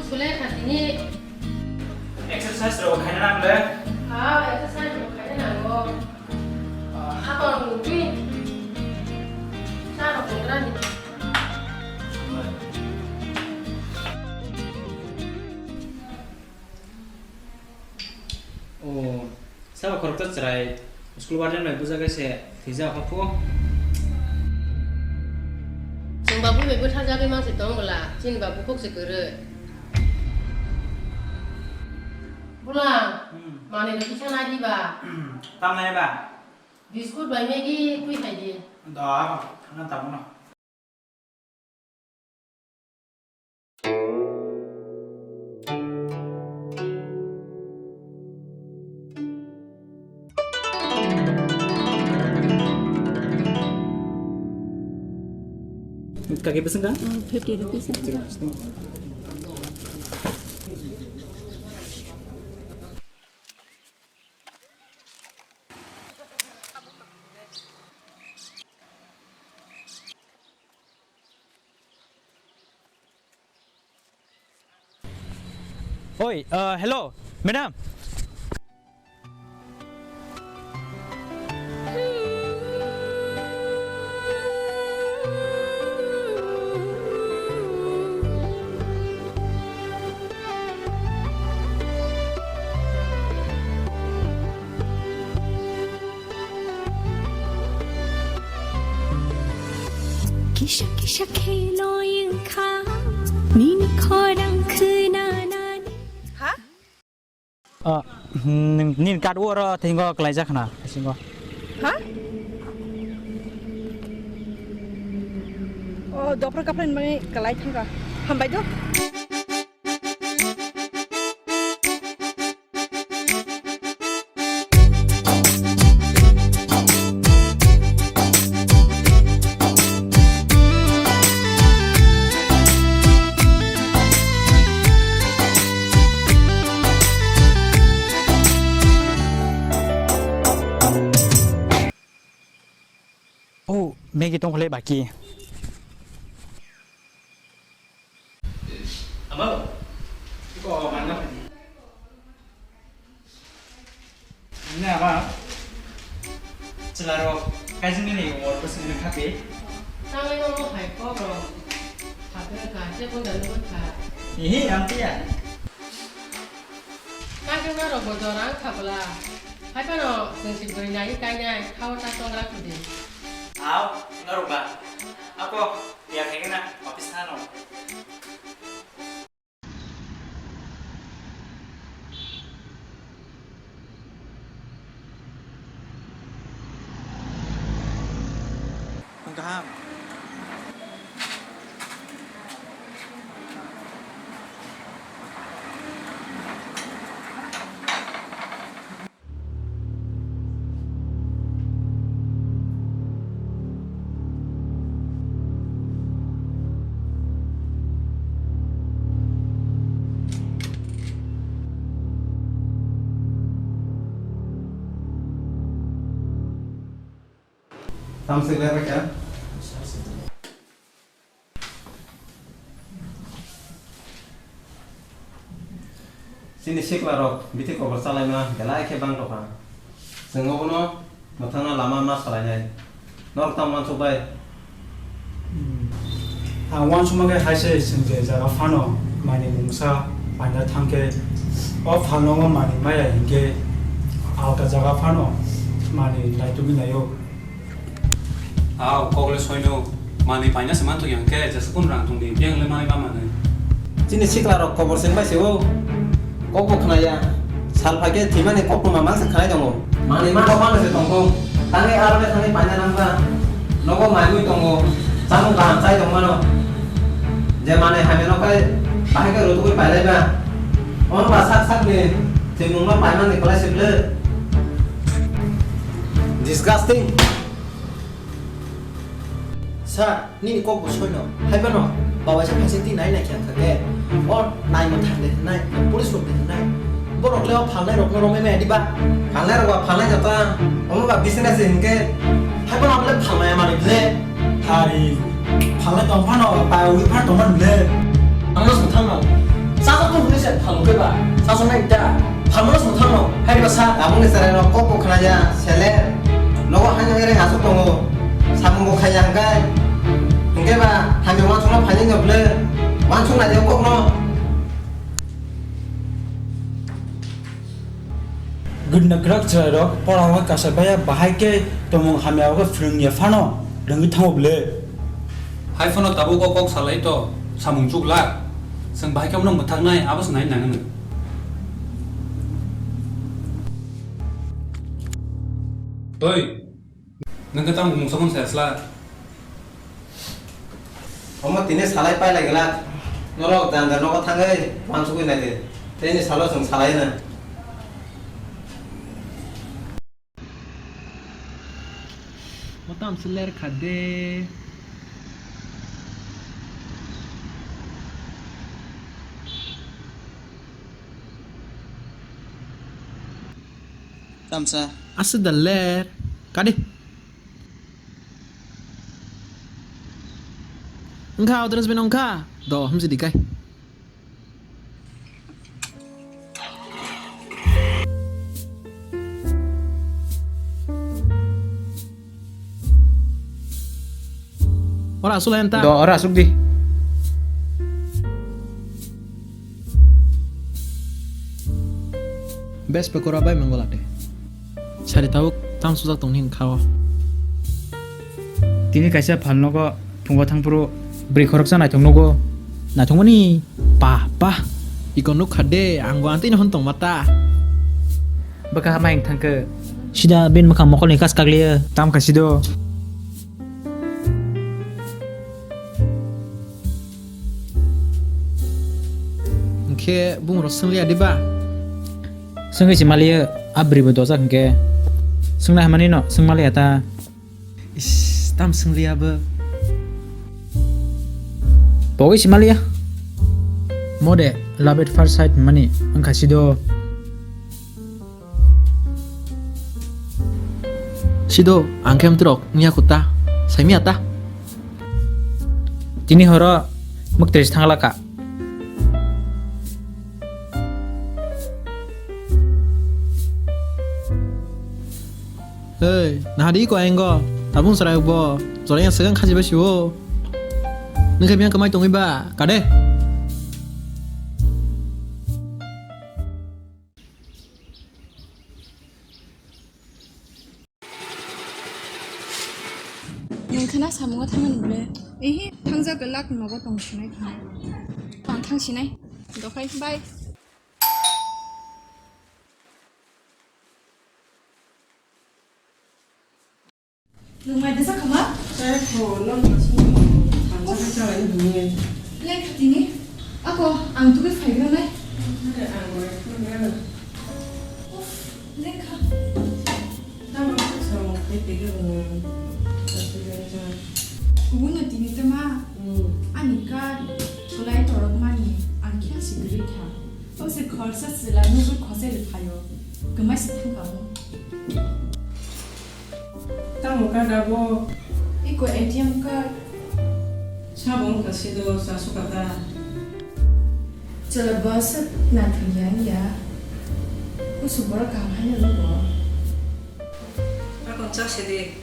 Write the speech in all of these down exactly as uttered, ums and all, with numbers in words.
School-e khatini. Exercise rok khaina nang le? Ah, exercise rok khaina nango. Ah. Ako ang nungwi. Sa rok nungrani. Oh. Sabo khoroksa chwrai school warden bai bujagwi se thwijak kha phu. Chwng babu bai bwtharjagwi mang se tong bwla, chini babu kok se kwrwi. Bwla, hmm, manwi rok kisa nai di ba? Hmm, tam nai ba? Biskut bai Maggi twi khai di. Da, thangna tabukno. Kaki pesen ka? Hmm, fifty rupees. Oi, uh, hello, madam. Kisa kisa khe loi wngkha nini khorang khwnanani. Ha? Ah, hmm, nini card oro thingo kwlaijak khna bisingo. Ha? Oh, dophra kaphra ni bagwi kwlai thangkha. Hambai do. Oh, Maggi tongkha le baki. Amo, iko manna padi. Ini ama, chwlarok kaijingni ni wall ko sini khapi. Tangai no hai ko bro. Hakre ka, je ko dan ko tha. Ihi, amtiya. Kaijingna rok bo jora wngkha bwla. Hai phano chwng si bwrwi naiwi kainai, khao ta chongra khudi. Ao, norok ba. Ako, ya khaigena, office thano. Kaham. Tamo se lai bakha. Chini sikla rok bithi kobor chalaima belai khe bang tokha. Chwng obono mwthangna lama ma salainai. Norok tamo uansuk bai? Hmm. Ang uansukma khe hai se chwng je jaga phano manwi mungsa paina thang khe o phalno o manwi maya hinkhe alka jaga phano manwi laitugwi naio. Ao, kok le soino, manwi paina se manthok yang khe, jesa kun rang tong di, biyang le manwi ma manwi. Chini sikla rok kobor se bai se o, kok bo khna ya, sal phai khe thwimani kok bo mamang se khnai tongo. Manwi ma rok ma se tong kho, tangwi aro le thangwi paina nang kha, nogo mai mui tongo, chamung kaham chai tong mano, je manwi hamya no khai, bahai khe rutugwi pai lai ba, ono ba sak sak ni thwimung no paimani kwlai se ble. Disgusting. Sir, nini kok bo soino. Hai phano, babai sa phaisa twi nai nai khe ang kha khe. O nai mo thang de nai, police rok de nai. Borok le o phalnai rok no romwi maya di ba? Phalnai rok ba phalnai jota. Omo ba business hinkhe. Hai phano ang le phalmaya mani le. Hari, phalnai tong phano, pai wi phano tong mani le. Ang no sung thang no. Chajak tong hwnwi se phalung khe ba. Chajak nai da. Phalmano song thangno. Hai ba sa. Tabukni chwrai rok kok bo khna ya. Sele. Nogo hai hai asuk tongo. Samung bo khaya hwnkhe. Hwnkhe ba hamya wansukna phainai no ble. Wansuk nai kok no. Gwnna kwrak chwrairok pora o kasa baya bahai khe tongmung hamya o khe phwrwngya phano rwngwi thango ble. Hai phano tabuk o kok salai to samung chukla. Chwng bahai khe bono mwthaknai abo se nai nang hwnwi. Toi, nwng khe tamo mungsa mungsa ya sla? Omo tini salai pailai glak. Norok janja nogo thangwi wansugwi naidi. Tini salo chwng salai na. Motam se ler kha de. Tamsa. Asa da ler. Kadi. Wngkha, address bini wngkha? Do, hamsi di kai. Ora asuk layan ta. Do, ora asuk di. Bes pekora bai mangolate. Sari tabuk tam sujak tong hin khao. Tini kaisa phal nogo phungo thangphuru bwrwi khoroksa naithok nugo. Naithokmani pa pa. Iko nuk kha de, ang bo antwi no hwn tong mata. Bwkha hamai wng thangkhe. Sida bini mwkhang mokolni kas kagliya. Tam kha sido. Hwnkhe bumung rok swngliya diba? Swngwi se maliya, a bwrwi bo dojak hwnkhe. Swngna hamani no, swng maliya ta. Is, tam swngliya bo. Pogwi se maliya. Mode, love at first sight mani, wngkha sido. Sido, ang khe amtwrok wngya kho ta, saimya ta. Tini horo mwktwi se thangla kha. Hei, nahadi ko engo, tabung chwrai bo, joraya swkang khachi bai sio. Nwng khe biyang kwmai tongwi ba, kade? Nwng khna samungo thangmani ble? Ehe, thangjak glak nogo tong sinai khna. Tang thang sinai. Dokhai, bye. Nwng mai desa khama? Chai kho, no masini thansa khe chalai hwnwi. Lekha tini. Ako, ang tugui phaigra nai. Are ang bai phaigra. Uff, lekha. Tamo khe samung khai tege hwnwi. Kubui no tini tama. Hmm. Ani ka kulai torok mani ang khe si gri kha. O se khorsa sila nugui khosai le phaio. Kwmai se thang kamo. Tamo card abo? Iko A T M card. Sabo wngkha sido, cha sukha ta? Chwla bwswk naithok ya wngya. Kusu borok kaham haino rwgo. Akon cha sidi.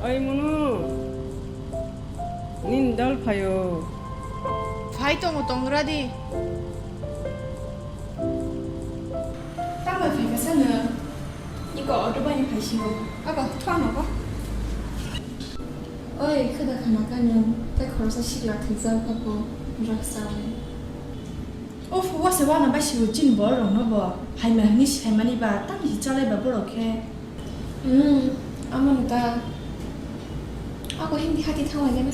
Oi Munu, nini dol phaio. Phai tongo, tongra di. Tamo phaikha sano? Iko auto bai ni phaisingo. Abo, thua nogo. Oi, khwda khana kano, tei khoroksa sikla thwijak, abo drugs chawi. Of, wase wana bai sibo chini borok rokno bo. Haima hwnwi saimani ba, tamni se chalai ba borok khe. Hmm, amo no ta. Ako hindi hati thangla gana.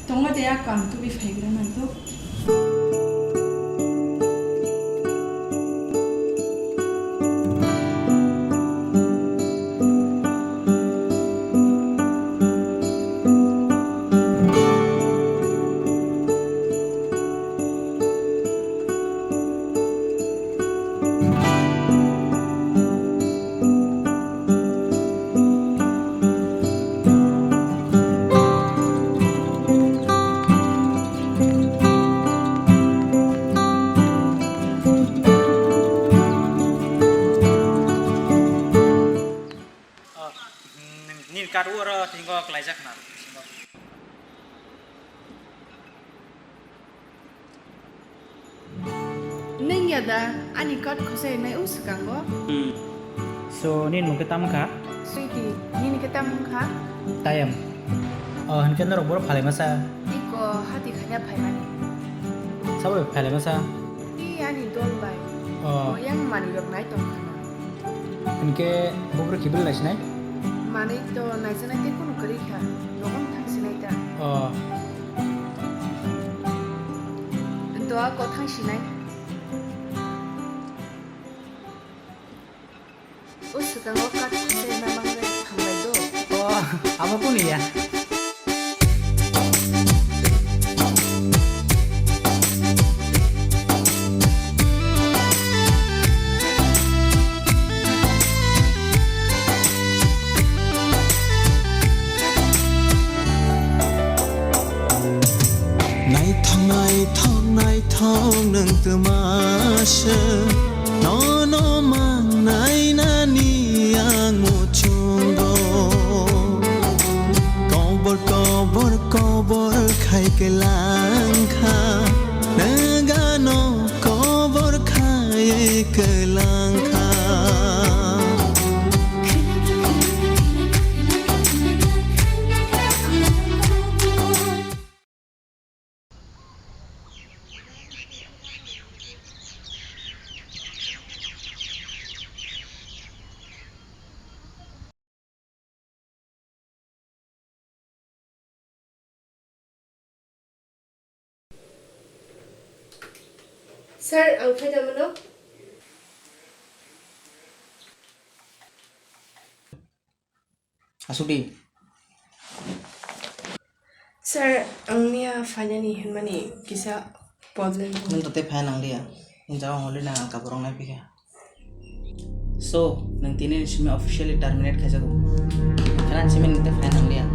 Tongma de ako ang tubi phaigra man to. Oh, hmm, nini card o oro thingo klaijak na. Nwng ya da ani card khosai nai o swkango? Hmm. So, nini mung khe tamo wngkha? Sweetie, nini khe tamo wngkha? Tayam. Oh, hinkhe norok boro phalai masa? Iko hati khaina phaimani. Sabo phalai masa? I ani dol bai. Oh. Yang manwi rok nai tong khana. Hinkhe buphuru khibil naisinai? Manwi to naijaknai tei kunu kwrwi kha, nogo thang sinai ta. Oh. To ako thang sinai. O swkango card khosai ma mangnai hambai do. Oh, abo kunu ya? Naithok, naithok, naithok nwng twma se. Nono mangnai nani ang muchungo. Kobor kobor kobor khai kwlangkha. Nwng ano kobor khai kwlangkha. Sir, ang phai da mano? Asuk di. Sir, ang miya phainani hwnmani kisa problem. Nwng to tei phai nang liya. Nwng jawab hwnli nang ang kaborok nai phikha. So, nwng tini ni simi officially terminate khaijago. Khana simi nwng tei phai nang liya.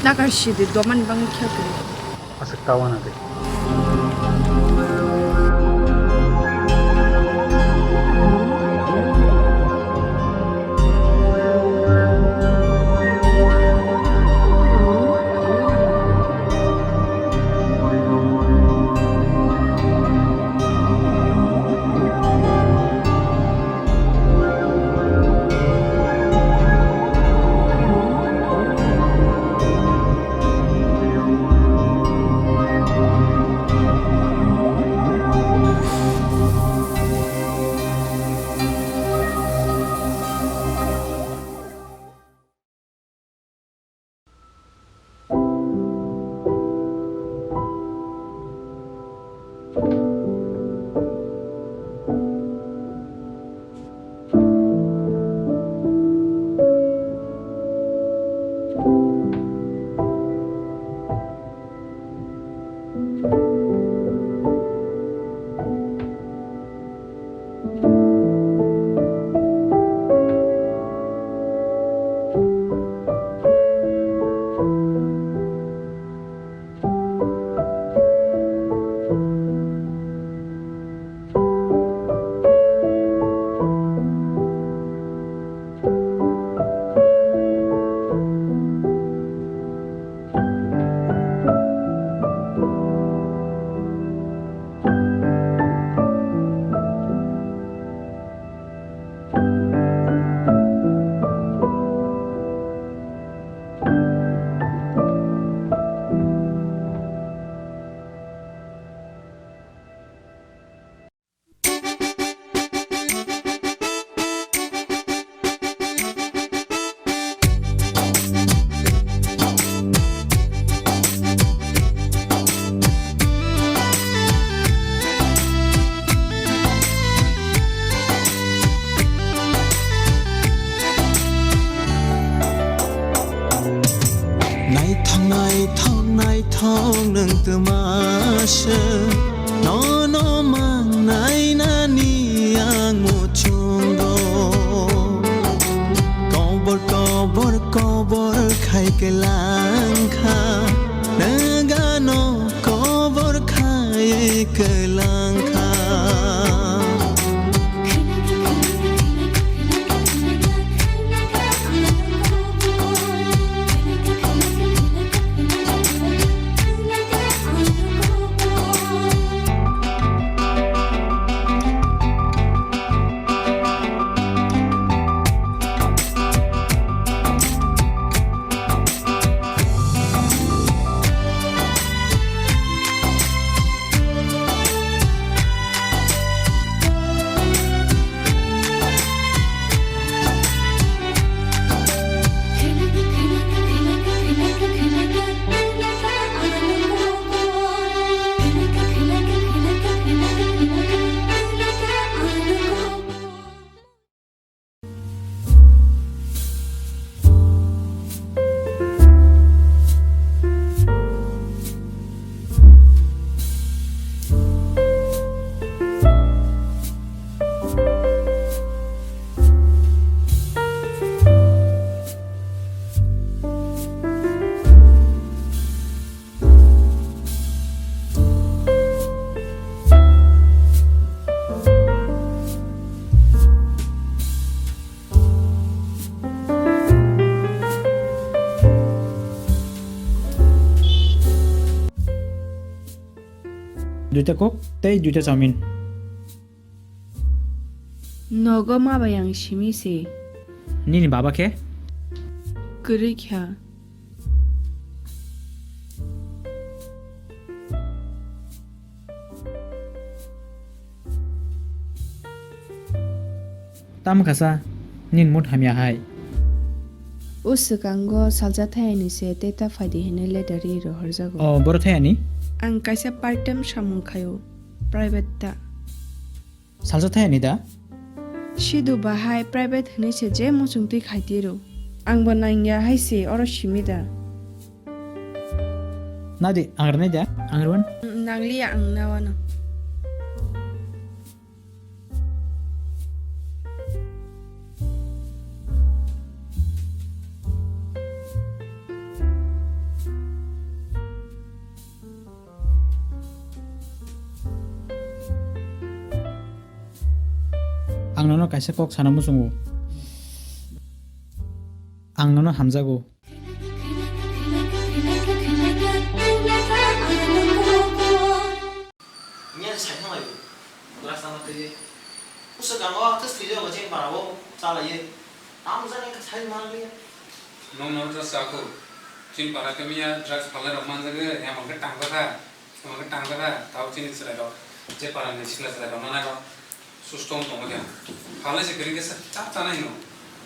Nakar sidi domani bangwi khe kwrwi. Aswk ta wana de. Nwng twma se nono mangnai nani ang muchungo. Kobor kobor kobor khai kwlang kha, nwng ano kobor khai kwlang kha. Duita Coke tei duita chowmin. Nogo ma bai ang simi se. Nini baba khe? Kwrwi kha. Tamo khasa, nini mood hamya hai. O swkango salsa thayani se tei ta phaidi hwnwi letter ri rohorjago. O, boro thayani? Ang kaisa part time samung khaio, private ta. Salsa thayani da? Sidu bahai private hwnwi se je muchungtwi khaitiro. Angbo nangya hai se oro simi da. Nadi, ang rwnai da? Ang rwan? Nangliya, ang nawano. Ang nono kaisa kok sana muchungo. Ang nono hamjago. Nya sai thang lai. Class tama tei. Usa kamo ang tas thijao ba cheng para bo chala ye. Tam jani ka sai mar liya. Nong nong ta sa ko. Chin para kamiya drugs phalai rok manjaga ya mangke tangjakha. Tamo khe tangjakha, tao chini chwrairok, je parani sikla chwrairok nanai rok, susto wng tongma khe. Phalnai se kwrwi khe sa-, chap chanai hino.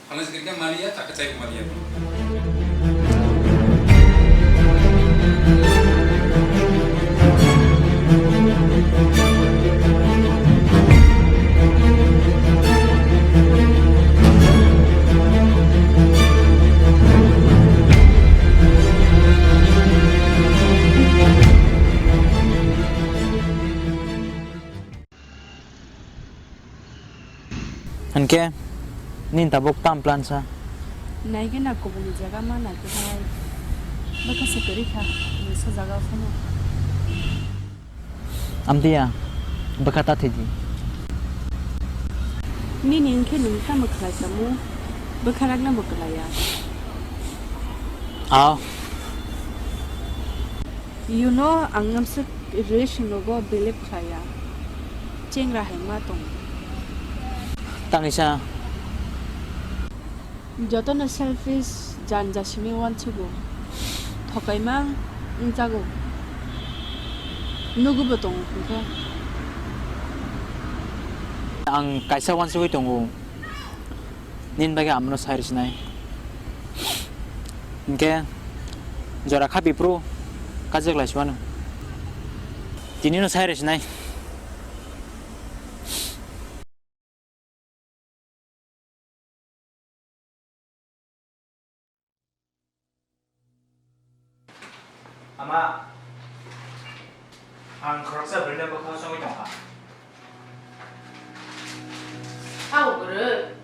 Phalnai se kwrwi khe maliya, takhe chaibo maliya. Hinkhe nini tabuk tam plan sa? Naikhe na kubuni jaga ma naikhe hai. Bwkha se kwrwi kha, nini sa jaga phano. Amtwiya, bwkha ta thwidi. Nini hinkhe nwng tamo khlai tamo? Bwkha rakna bo kwlaiya. Aw. You know, ang amswk relation rogo believe khlaiya. Chengra hai ma tongo. Tangisa. Jotono selfish jan jasimi wansugo. Thokaima wngjago. Nugubo tongo hwnkhe. Ang kaisa wansugwi tongo. Nini bagwi amono sai rwsinai. Hinkhe jora kha biphuru kajak lai siwano. Tinino sai rwsinai. Ama, Ang khoroksa bwrwino bwkhao chongwi tongkha. Sabo bwrwi?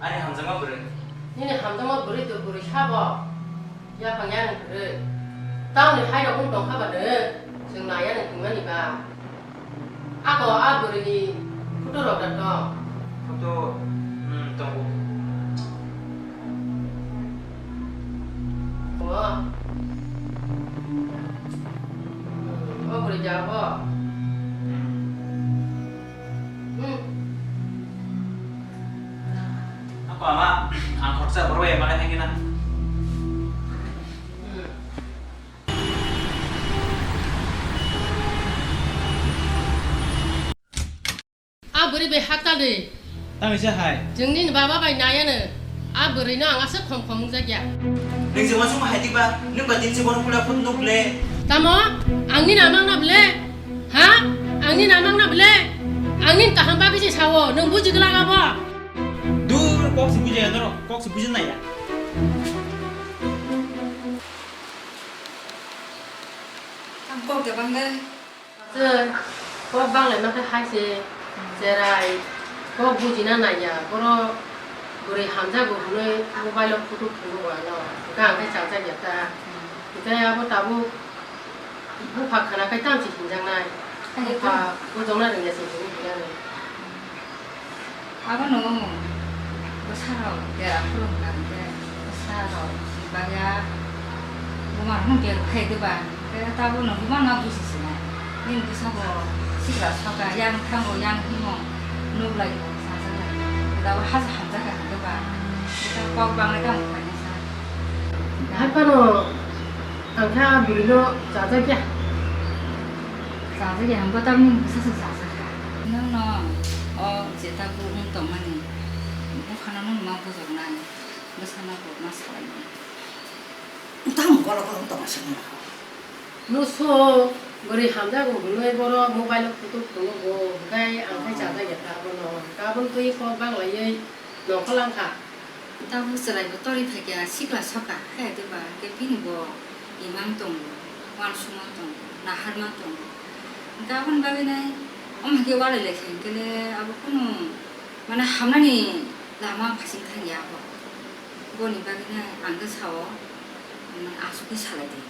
Ani hamjakma bwrwi. Nini hamjakma bwrwi to bwrwi sabo. Yaphang yanung kwrwi. Tamoni hairok wng tongkha ba nwng, chwng nai yanung tongmani ba. Ako a bwrwini photo rok da tong? Photo, hmm, tongo. O. O bwrwi jago. Hmm. Ako ama, ang khoroksa borok bai mane thangina. A bwrwi bai haktal di. Tamo se hai. Chwng nini baba bai nai ano. A bwrwi no ang aswk khom khom wngjakya. Nwng je uansukma hai diba, nwng ba din se bono pula phut nuk le. Tamo? Ang nini amang na bwle? Ha? Ang nini amang na bwle? Ang nini kaham bagwi se sao, nwng buji glak abo. Dur, kok se bujaya norok, kok se bujin naiya. Ang kok de bang de. Chwng kok bang lai mankha hai se, cherai kok bujina naiya, borok bwrwi hamjago hwnwi mobile o photo phunuk o ano, hwnkhe ang khe chajakya ta. Hwnkhe abo tabuk bupha khna khai tamo se hinjaknai, bupha bujokna rwngya se hinwi hinani. Abono bwsarok dera phuru hwnkha hwnkhe bwsarok ni bagwi a buma rokno bel khai diba, hwnkhe tabukno buma no buji sinai. Nini bwsabo sikla soka, yang thango, yang himo, nuklaio, sajaknai. Tabuk haja hamjakha hwnkhe ba, kok bangnai tamo khainai sa. Hai phano ang khe a bwrwino chajakya. Chajakya hwnba tamni bwsa se chajakha. Nwng no o je tabuk wng tongmani buphano nwng ma bujoknai, bwsano bo ma salainai. Tamo kolok kolok tongma se nwng. Nwso bwrwi hamjago hwnwi borok mobile o photo phunukgo, hwnkhe ang khe chajakya ta abono. Tabuk twi kok bang laiwi nongkhor langkha. Tabuk chwrai bo torwi phaikha, sikla soka, hai diba, hwnkhe bini bo imang tongo, uansukma tongo, naharma tongo. Hwnkhe aboni bagwino omo hwnkhe walai lai khe hwnkhe le abo kunu mane hamnani lama phasing thangya abo. Boni bagwino ang khe sao, aswk khe salai di.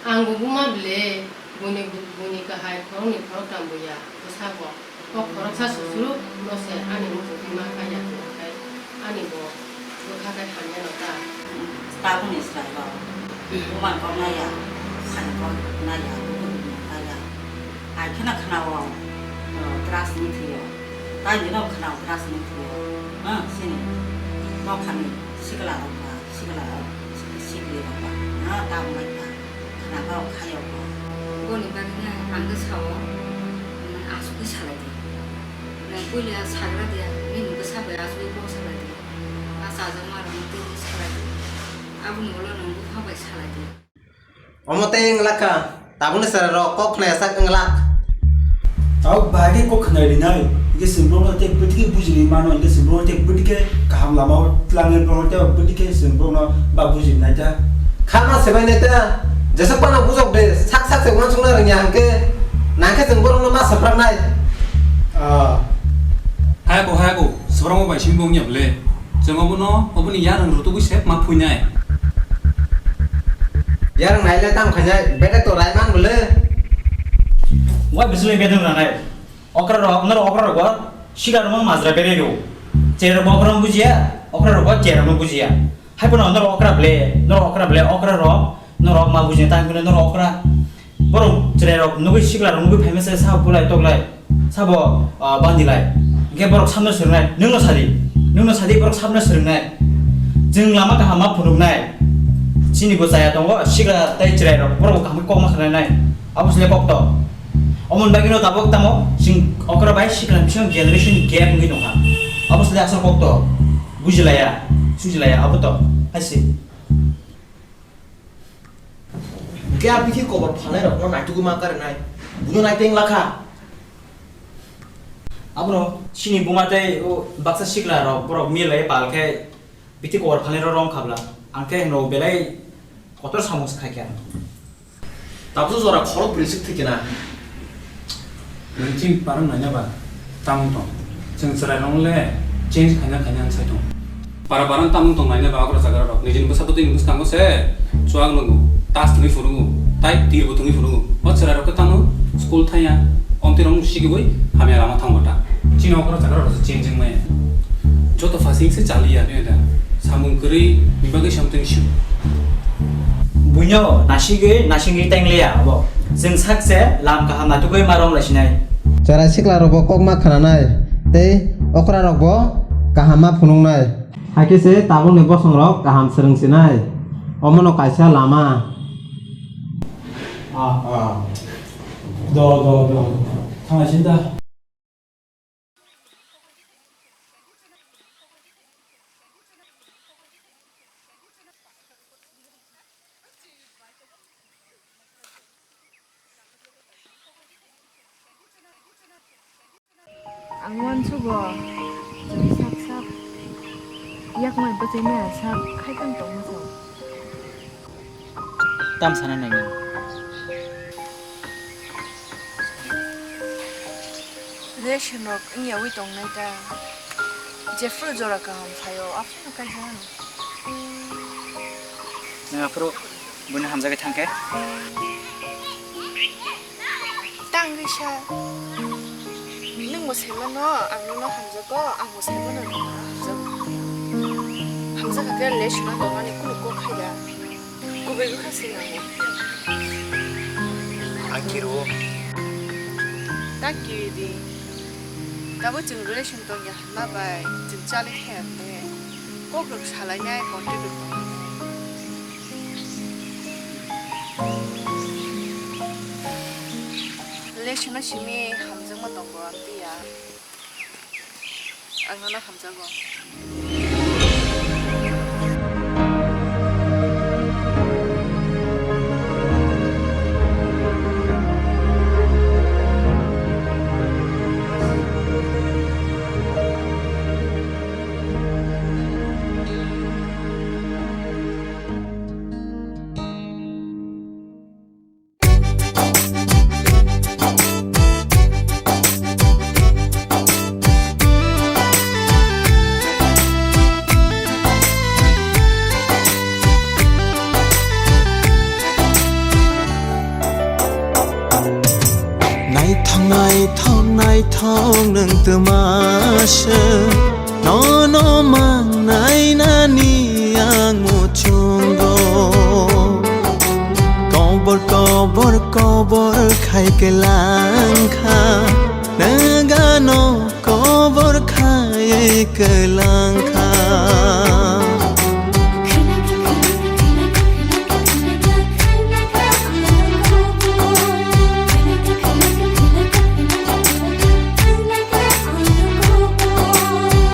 Ang bo buma bwle, boni, boni kahai khoroknwi khoroktham bo ya, bwsabo. O khoroksa susuruk no se ani muchungtwi ma kha ya, tongkha khe ani bo bwkha khe hamya no ta. Tabukni chwrairok buman kok naiya, sani kok naiya, bukhukni kok naiya. Ai kheno khna-o, o, drugs ni thwi-o. Tai nino khna-o drugs ni thwi-o. Ha, sini. Nokhani sikla rok ba, sikla rok, sikli rok ba. Ha, ta wngkha. Khna kha o khayo kho. Boni bagwi no ang khe sao, nwng aswk khe salai di. Nwng puila sagra de, nini bwsa bai aswk khe kok salai di. A chajakma rok no tei salai di. Aboni ulo nwng bupha bai salai di. Omo tei wng lakha, tabukni chwrai rok kok khnayasak wng lak. Tabuk bahai khe kok khna rinai, hwnkhe chwng borokno tei bwtwi khe buji ri mano, hwnkhe chwng borokno tei bwtwi khe kaham lama o twlangwi borokno tei bwtwi khe chwng borokno ba buji rinai ta. Kha ma swbai nai ta, jeswk phano bujok de, sak sak se uansukna rwngya hwnkhe, nang khe chwng borokno ma swpraknai. Ah. Haya bo, haya bo, swprakma bai simi bo wngya bwle. Chwng obono, oboni yarwng rwtugwi se ma phuinai. Yarwng naile tamo khainai, bedek to raiman bwle. Wa bisle bedek ranai. Okra rok, nor okra rok, sikla rok majra berero. Chera rok okra bujiya, okra rok chera rok bujiya. Hai pono nor okra ble, nor okra ble, okra rok, nor ok ma bujiya, tang nor okra. Borok chwrai rok nugwi sikla rok nugwi phaima se sabo bulai toklai, sabo, ah, bandilai. Hwnkhe borok samno swrwngnai, nwngno sadi, nwngno sadi borok samno swrwngnai. Chwng lama kaham ma phunuknai. Chini bo chaya tongo, sikla tei chwrai rok borok bo kaham khe kok ma khnanai. Abo sile kok to. Omoni bagwino tabuk tamo chwng okra bai sikla bising generation gap wngwi tongkha. Abo sile asal kok to. Bujilaya, sujilaya, abo to. Hai se. Hwnkhe a bithi kobor phalnairokno naitugwi ma karwnai, buino naiteng lakha. Abono chini buma tei o baksa siklarok borok mil bai pal khe bithi kobor phalnairok rong khabla, ang khe hwno belai kotor samung se khaikha. Tabukhe jora khorok bwrwi swk thwikhe na. Nwng chini parang naina ba tamung tong. Chwng chwrai rong le change khaina khaina sai tong. Para para tamung tong naina ba okra chagra rok. Nijini bwsa bwtwi ni bwskango se chuak nungo, tas thwngwi phunungo, tai tir bo thwngwi phunungo. O chwrai rok khe tamo school thaya, omtwi rong sigiwi hamya lama thango ta. Chini okra chagra rok se change wngmaya. Joto phasing se chaliya nw da. Samung kwrwi ni bagwi something shu. Buino nasigwi nasingwi tengleya abo. Chwng sakse lam kaham natugwi ma rong laisinai. Chwrai sikla rokbo kok ma khananai tei okra rokbo kaham ma phunuknai. Hakhe se tabukni bosong rok kaham swrwng sinai. Omono kaisa lama. Ah, ah. Do, do, do. Thangna sinta. Ang uansugo, chwng sak sak yakmai bwchaimaya sak khai tong tongma sao. Tam sana nai nang. Relation rok wngyawi tongnai ta. Jephru jora kaham phaio, aphuru kaisa. Nang aphuru buino hamjagwi thangkhe? Tangwi sa. Nwng bo saimano, ang nono hamjago, ang bo saimano, nwng nono hamjago. Hamjakha khe relation no tongmani kunu kok khaida. Kubui wngkha se nango. Ang kiriwo. Ta kiri di. Tabo chwng relation tongya hwnma bai chwng chali thaya hwnkhe kok rok salainai contact rok tongo. Relation no simi hamjakma tongo amtwi ya. Ang nono hamjago. Naithok, naithok, naithok nwng twma se. Nono mangnai nani ang muchungo. Kobor, kobor, kobor khai kwlangkha. Nagano kobor khai kwlangkha.